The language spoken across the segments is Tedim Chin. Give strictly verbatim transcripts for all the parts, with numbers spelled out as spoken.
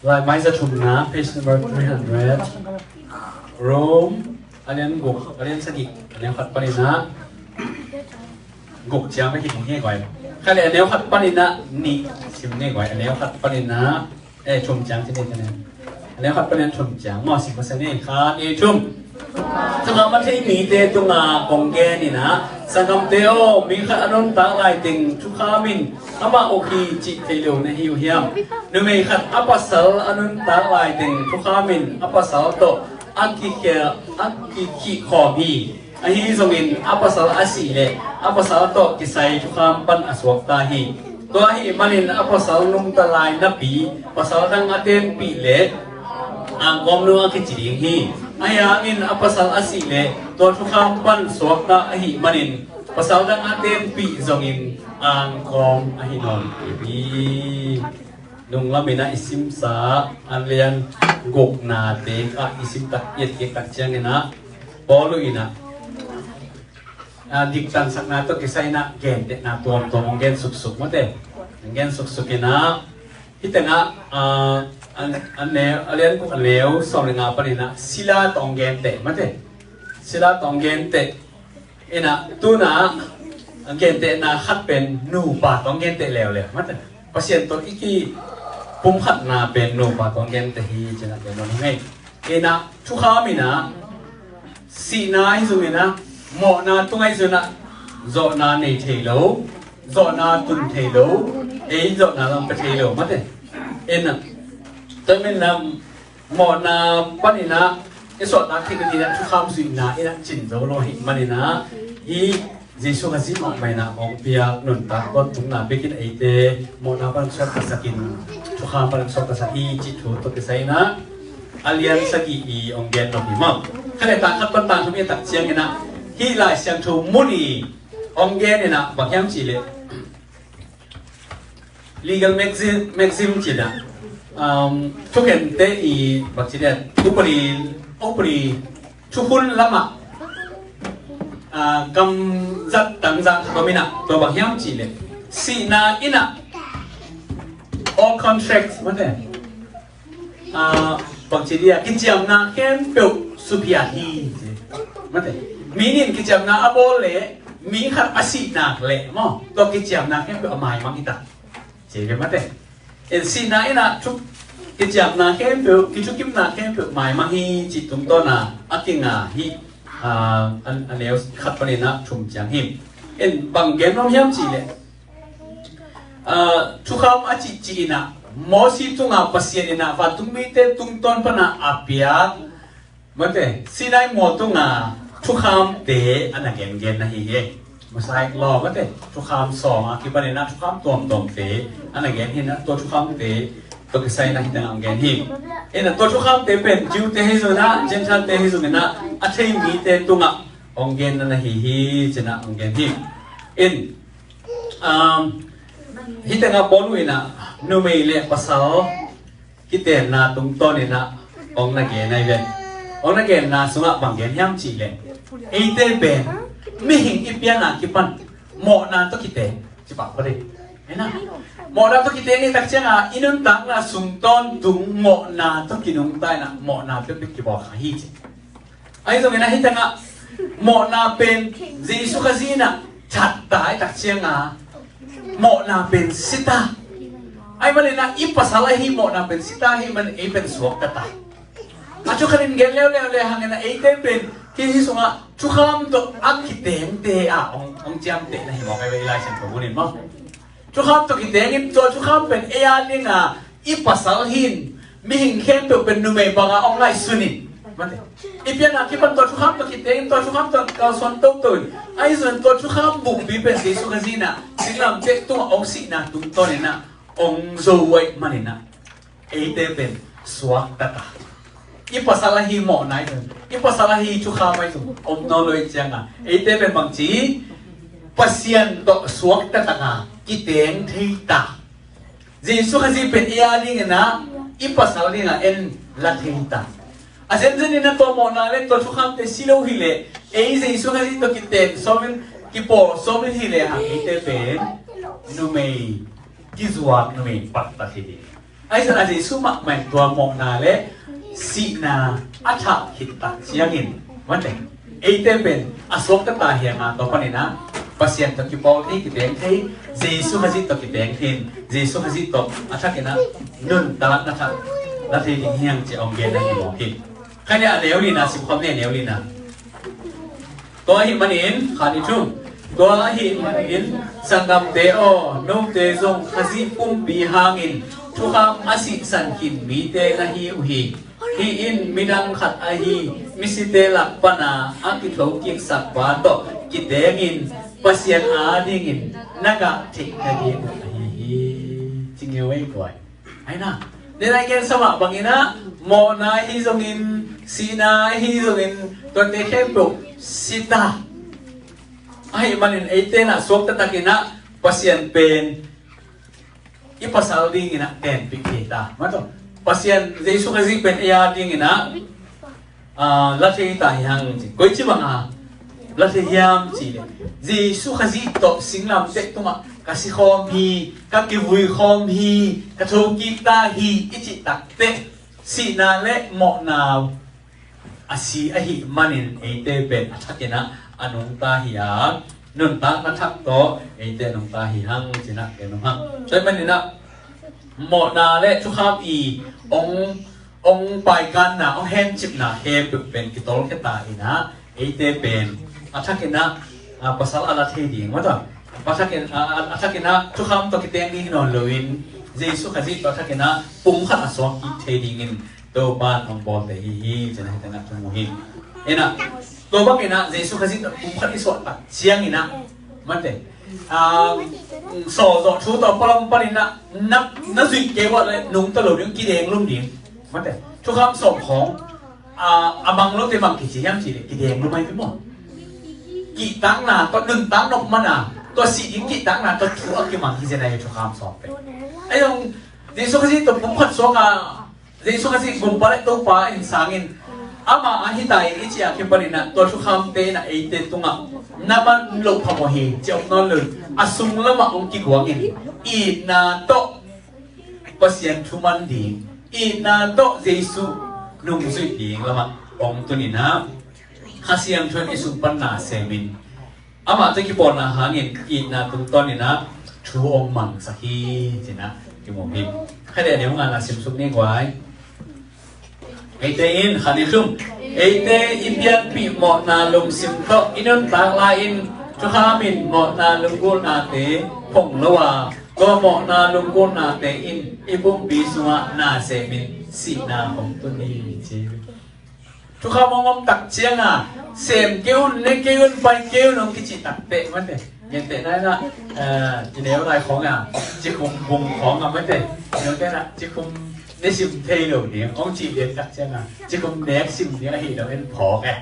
Laimai za thumna, page number three hundred. Rom a lian guk, a lian sagih, a neu khat panin ah guk ciang bek hi ding hi guai. Khat le a neu khat panin ah nih sim ni guai, a neu khat panin ah, eh, thum ciang ci ni ka ne. A neu khat panin ah thum ciang maw, sim masa ni, khat, nih, thum. Thukham a thei mite tungah kong gen in ah, sanggamte aw, mi khat a nuntak laiteng thukham in amah uk hi cih thei lo na hi uh hiam? Numei khat a pasal a nuntak laiteng thukham in a pasal tawh a kikhia, a kikhih khawm hi. Ahi zongin a pasal a sih leh a pasal tawh kisai thukham pan a suakta hi. Tua ahih manin a pasal nungta lai napi pasal dang a tenpih leh angkawm nung a kici ding hi. Ahi hangin a pasal a sih leh tua thukham pan suakta ahih manin pasal dang a tenpih zongin angkawm ahi nawn kei hi. Nunglam in ah i simsa a lian guknate ah i sim tak, i et kik tak ciangin ah Paul in ah, ah, diktansakna tawh kisai in ah gentehna tuamtuam hong gen suksuk mate. Hong gen suksuk in ah hih tengah, ah, an, a neu, a lian guk a neu sawm le nga panin ah sila tawh hong genteh mate. Sila tawh hong genteh. In ah tu-in ah gentehna khat pen nupa tawh hong genteh leuleu mate. Pasian tawh i kipumkhatna pen nupa tawh hong genteh hi ci-in ah gen nuam hi. In ah thukham in ah sihna ahi zongin ah mawhna tung ahi zongin ah zawhna nei thei lo, zawhna tun thei lo, ei zawhna lam pia thei lo mate. In ah tua ahih manin ah mawhna panin ah i suahtak theih nadingin ah thukham zuihna in ah cin zo lo ahih manin ah hih Jesu Khazih mahmah in ah hong piak nuntak tawntungna bekin eite mawhna pan suaktasak in thukham pan suaktasak hi cih thu tawh kisai in ah a lian sagih i hong gen nuam hi maw. Khat le tang khat pan tang thum i et tak ciangin ah hih Lai Siangtho mun i hong gen in ah bang hiam cih leh Legal maxim, maxim ci-in ah, um, thukente i bang ci-in ah, upadi, upadi, thukhun lamah, ah, kamzat tangzang khat om in ah, tua bang hiam cih leh sihna in ah all contracts mate, ah, bang ci-in ah, kiciamna khempeuh suphia hi ci. Mate, mi nih in kiciamna a bawl leh mi khat a sih nak leh maw, tua kiciamna khempeuh a maimang hi ta. Ci ve mate. In sihna in ah thu, kiciamna khempeuh, kithukimna khempeuh maimang hi cih tungtawn a a kinga hi. Ah, a, a neu khat panin ah thum ciang hi. In bang gen nuam hiam cih leh, ah, thukham a cihcih in ah Mosi tungah Pasian in ah vantungmite tungtawn pan a a piak mate, Sinai mual tungah thukhamte a na gengen na hi hi. Mosaic Law mate, thukham sawm a kipan in ah thukham tuamtuamte a na gen hi in ah tua thukhamte tawh kisai in ah hih tengah hong gen hi. In ah tua thukhamte pen Jew-te hi zongin ah, Gentile-te hi zongin ah, a thei mite tungah hong gen na hi hi ci-in ah hong gen hi. In, um, hih tengah Paul in ah numei le pasal kitenna tungtawn in ah hong na gen ahi ve. Hong na genna sungah bang gen hiam cih leh, eite pen mihing i pianna kipan mawhna tawh kiteng ci pah kha ding. Mawhna tawh kiteng i tak ciangin i nuntakna sung tawntung mawhna tawh kinungta in ah mawhna peuhpeuh kibawl kha hi ci. Ahi zongin ah hih tengah mawhna pen Jesu Khazih in ah that ta i tak ciangin mawhna pen si ta. Ahi manin ah i pasal ahi mawhna pen si ta, ahi manin ei pen suakta ta. A thu khat in gen leuleu le hangin ah eite pen hih sungah thukham tawh a kitengte ah hong, hong ciamteh na hi mawk ahi ve i Lai Siangtho mun in maw. Thukham tawh kiteng in tua thukham pen ei a ding a i pasal hi in, mihing khempeuh pen numei bang a hong ngaihsun in. Mate. I pianna kipan tua thukham tawh kiteng in tua thukham tawh kalsuan toto in. Ahi zongin tua thukham bukpi pen Jesu Khazih in ah singlamteh tungah hong sihna tungtawn in ah hong zo uh ahih manin ah eite pen suakta ta. I pasal ahi mawhna ahi zong, i pasal ahi thukham ahi zong om nawn lo ahih ciangin eite pen bangci Pasian tawh suakta tak a kiteng thei ta. Jesu Khazih pen ei a dingin ah i pasal dingin ah en la thei ta. A zenzen in ah tua mawhna le tua thukhamte si lo hi leh ei Jesu Khazih tawh kiten sawm in, kipawl sawm in hi lehang eite pen numei kizuak, numei paktat hi ding. Ahi zongin Jesu mahmah in tua mawhna le sihna a thah khit tak ciangin, mate, eite pen a suakta ta hi hang a, tua panin ah Pasian tawh kipawl thei, kiteng thei, Jesu Khazih tawh kiteng thei in, Jesu Khazih tawh a thakin ah nuntakna thak la thei ding hi hang ci a hong gen ahi mawk hi. Khat ni a neu lina, sim khawm ni a neu lina. Tua ahih manin, khat ni thum. Tua ahih manin, sanggamte aw, note zong Khazih pumpi hangin thukham a sihsan khin mite na hi uh hi. Hih in midang khat ahi misite lak pana a kithokiksak pa tawh kitengin Pasian adingin na gah theih nading uh ahi hi. Ci ngeu ei guai. Ahi na, nidang gen sa mah bangin ah, mawhna ahi zongin, sihna ahi zongin, tuate khempeuh si ta. Ahih manin eite in ah suakta takin ah Pasian pen i pasal dingin ah tenpih thei ta. Mate, Pasian Jesu Khazih pen ei adingin ah, ah, la thei ta hi hang ci. Koici banga la thei hiam cih leh, Jesu Khazih tawh singlamteh tungah ka si khawm hi, ka kivui khawm hi, ka thokik ta hi i cih takteh, sihna le mawhna a si ahih manin eite pen a thakin ah a nungta hi a, nuntakna thak tawh eite a nungta hi hang ci-in ah gen nuam hang. Tua ahih manin ah mawhna le thukham i ong, ong paikanna, ong hencipna khempeuh pen kitolkhia ta in ah, eite pen a thakin ah, a, pasal a la thei ding, mate, a thakin, a, a, a thakin ah thukham tawh kiteng ding hi nawn loin, Jesu Khazih tawh a thakin ah pumkhat a suak kik thei dingin Topa'n hong bawlte hi hi, ci-in ah hih teng ah thu mu hi. Inah, tua bangin ah Jesu Khazih tawh pumkhat i suah tak ciangin ah, mate, a, sawlzawh thu tawh palam panin ah na, na zuih kei uah le nungta lo ding, kideng lum ding. Mate, thukham sawm khawng, a, a mang lote bang kici hiam cih leh kideng lum ahi ve maw. Kihtakna tawh nuntak nop mana, tua sih ding kihtakna tawh thu a kimang hi zen ahi, thukham sawm pen. Ahi zong Jesu Khazih tawh pumkhat suak a, Jesu Khazih Gumpa le Topa in sang in, amah ahi ta in i cih a kipanin ah, tua thukhamte in ah eite tungah na man loh phamawh hi, ci om nawn lo in, a sung lamah hong kiguangin, itna tawh Pasian thu man ding, itna tawh Jesu nungzuih ding lamah hong tun in ah, Kha Siangtho in i sung pan na semin, amah tawh kipawlna hangin itna tungtawn in ah thu hong mangsak hi, ci-in ah kimu hi. Kha deh a neu ngana simsuk ni guai. Eite in, kha ni thum, eite i pianpih mawhna lungsim tawh i nuntak lai-in, thukham in mawhna lunggulhnate phong lo a, tua mawhna lunggulhnate in i pumpi sungah na semin sihna hong tun hi, ci. Thukham hong om tak ciangin, sem kei un, ne kei un, pai kei un, hong kici takteh, mate, gentehna in ah, eh, i neu lai khawng a, cikhum bung khawng a, mate, i neu te in ah cikhum ne sim thei lo ding hong cih lian tak ciangin, cikhum nek sim ding ahih lam en phawk e.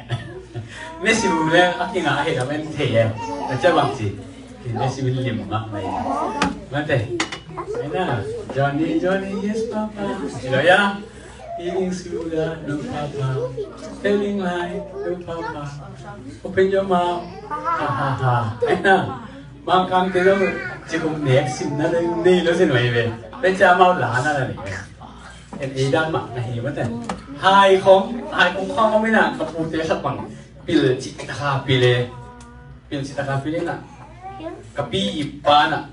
Ne sim le a kingah ahih lam en thei e. A cia bang ci, ne sim in lim mah mai. Mate, ahi na, Johnny, Johnny, yes, Papa. Ci lo ia. Eating sugar, no papa. Telling lie, no papa. Open your mouth, ha ha ha. Ahi na, Mangkangte zong cikhum nek simna nei lo sin vai ve. Pen cia amau la na la nei ve. En ei dan mah na hi mate. Hai khawng, hai kung khawng om in ah, ka pute sa pang pil cih taka pil e. Pil cih taka pil in ah, ka pi ip pa in ah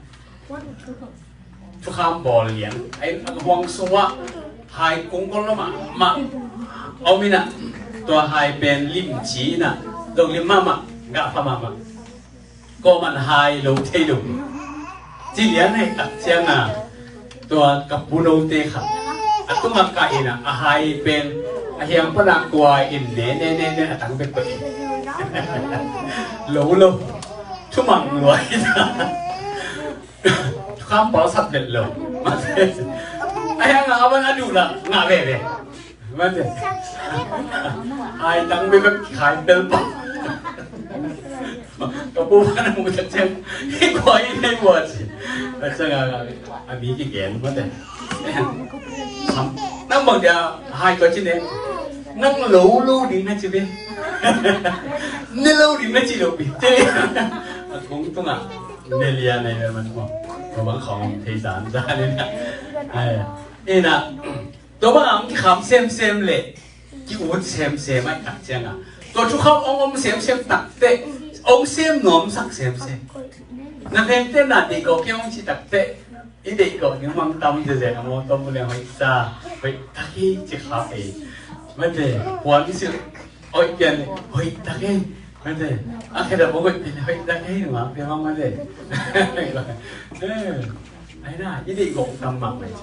thukham bawl lian. Ahi, a huang sungah hai kung gol lo mahmah om in ah, tua hai pen limci in ah, dong lim mahmah, gah pha mahmah. Kawman hai lo thei lo. Ci lian ahi tak ciangin, tua ka pu note khat a tungah kah in ah, a hai pen a hiang pan ah kua in ne ne ne ne, a tang pekpek. Lo lo. Thumang luai. Thukham pau sat vet lo. A hiang a, a van a duh lah ngah veve. Mate. Hai tang bek bek khai pel pau. Ka pu pan a muh tak ciang, hi kua hi nei bua ci. A ciang a, a mi kigen mate. Nang bang dia hai tua ci ne. Nang lo lo ding na ci be. Ne lo ding na ci lo be. Ci. A kung tung a. Ne lia nei be man mo. Ko bang khong thei san san ni na. Ai. Ina, tua bang ang kikham semsem le ki-ut semsem ai tak cianga, tua thukham ong om semsem takte, ong sem nuamsak semsem. Na vengte na deih gawh kei ong ci takte, i deih gawh ni mang tam zezen a maw, tom bu le hoih sa, hoih tak hi ci kha ei. Mate, puan i sil hoih pian, hoih tak hi. Mate, a kheda bu hoih pian, hoih tak hi, nungak pian mang mate. Ai na, i deih gawh tam mang mate.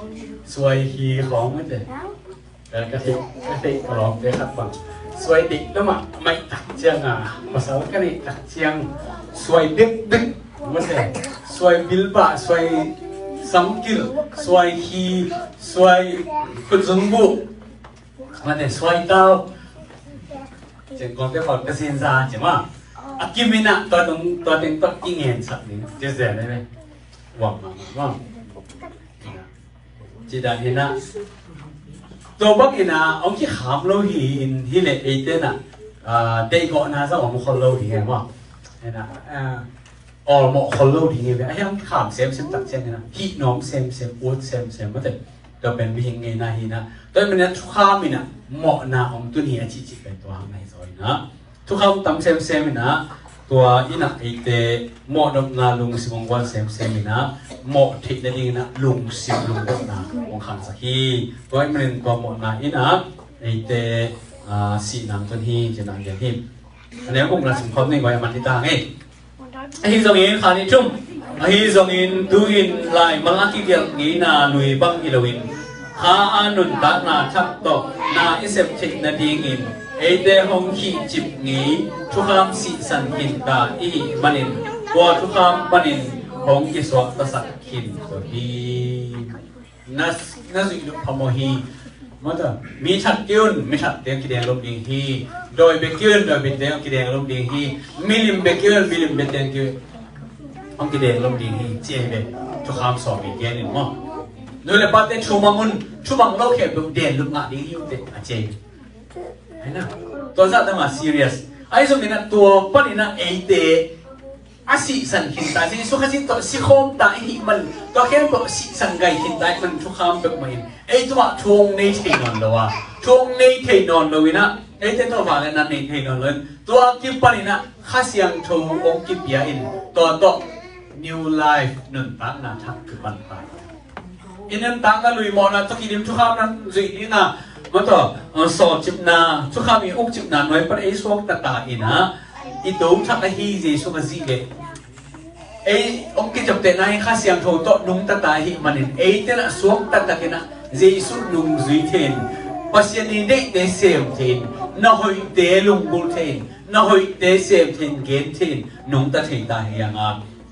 Suai hi khawng mate. Ka theih, ka theih ka lawmte khat bang suai deih lamah maih tak cianga, pasal ka neih tak ciang suai dekdek mate, suai bilbah, suai samkil, suai hi, suai khutzungbuh mate, suai tau. Ciang kawngte pawl ka sinsa ci ma a kiminah tua teng, tua teng tawh kingensak ding ci zen ai ve. Wang mah mah mah. Ci dan hinah tua bang inah ong kikham lo hi in hileh eite nah deihgawhna zong om khol lo ding e maw? Hinah awlmawh khol lo ding e ve. A hiang kham semsem tak ciang hinah hih nuam semsem, ut semsem mate. Tua pen mihing ngeina hinah tua minah thukham inah mawhna ong tun hi a cihcih pen tua hang ahi zaw inah thukham tam semsem inah tua inah eite mawhnopna lungsim hong guan semsem inah mawh theih nading inah lungsim lunggulhna hong khangsak hi. Tua ahih manin tua mawhna inah eite sihna tun hi cinah gen hi. A neu gukna simkhawm ning guai a man hi ta hang ei. Ahi zongin khan i thum, ahi zongin tu-in laimal a kigelh ngeina lui bang hi loin kha a nuntakna thak tawh na i sep theih nadingin eite hong khihcip ngei thukham sihsan khinta i hih manin tua thukham panin hong kisuaktasak khin ko hi. Na, na zuih loh phamawh hi. Mata, mi that kiun mi that teng kideng lum ding hi. Dawi bek kiun dawi bek teng kideng lum ding hi. Milim bek kiun milim bek teng kiun hong kideng lum ding hi ci ei ve. Thukham sawm i gen in maw? Nu le pate thumang un, thumang lo khempeuh den lum ngah ding hi ute a ci ei ve. Hai na, tua zah tama serious. Ahi zongin a tua panin a eite a sihsan khinta Jesu Khazih tawh sikhawmta i hih man tua khempeuh sihsan gai khinta i man thukham peuhmah in ei tungah thu hong nei thei nawn lo a, thu hong nei thei nawn lo inah eite tawh vangliatna nei thei nawn lo in tua kipaninah Kha Siangtho hong kipia in tua tawh new life nuntakna thak kipan ta. I nuntakna lui mawhna tawh kidim thukham nan zuih dingah mataw sawlcipna thukham i ukcipna nuai pan ei suakta ta inah i do thak ahi Jesu Khazih le ei hong kiciaptehna hi Kha Siangtho tawh nungta ta ahih manin eite nah suakta takinah Jesu nungzui thei in Pasian i deihte sem thei in na hoihte lunggulh thei in na hoihte sem thei in gen thei in nungta thei ta hi a nga.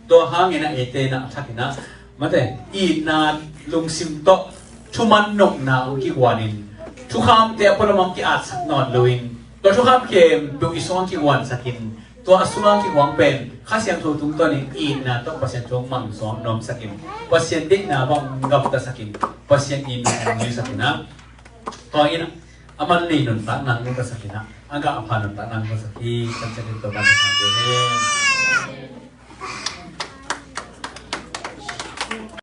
Tua hangin a eite nah a thakinah mate itna lungsim tawh thuman nopna hong kiguanin thukhamte a pualam hong ki-atsak nawn loin tua thukham khempeuh i sungah kiguansakin tua a sungah kiguang pen Kha Siangtho tungtawnin itna tawh Pasian thu hong mang sungah nuamsakin Pasian deihna bang gamtasakin Pasian itna hong nuisakinah tua in a man nei nuntakna hong gamtasakinah a gah a pha nuntakna hong gamtasak hi. Kan ciatin tua ban hi.